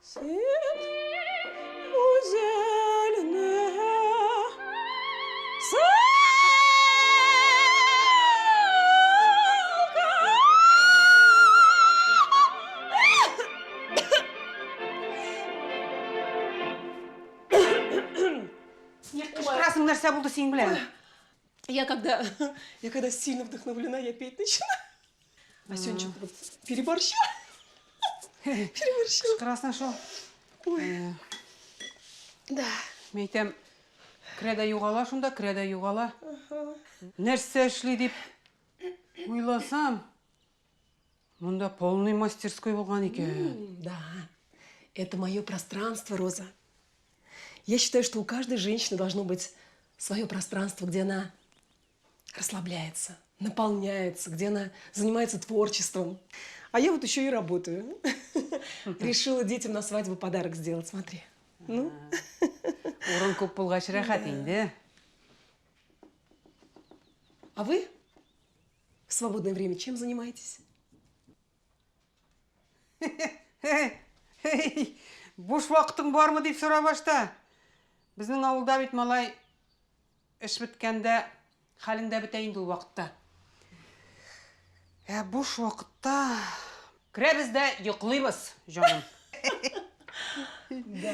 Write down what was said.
Син гүзәлне Ник кычкырасың, нәрсә булды синең белән? Я когда сильно вдохновлена, я петь начинаю. А сегодня что-то вот переборщила. Переборщила. Кычкырасың шул. Ой. Да. Мин әйтәм, керә дә югала шунда, керә дә югала. Нәрсә эшли дип уйласам, монда полный мастерской булган икән. Да. Это мое пространство, Роза. Я считаю, что у каждой женщины должно быть свое пространство, где она расслабляется, наполняется, где она занимается творчеством. А я вот еще и работаю. Решила детям на свадьбу подарок сделать, смотри. Ну? Урын күп булгач рәхәт инде. А вы в свободное время чем занимаетесь? Эй, буш вакытың бармы дип сора башта. Безнең авылда бит, малай, эш беткәндә хәлең дә бетә инде ул вакытта. Ә буш вакытта керәбез дә йоклыйбыз, җаным. Да.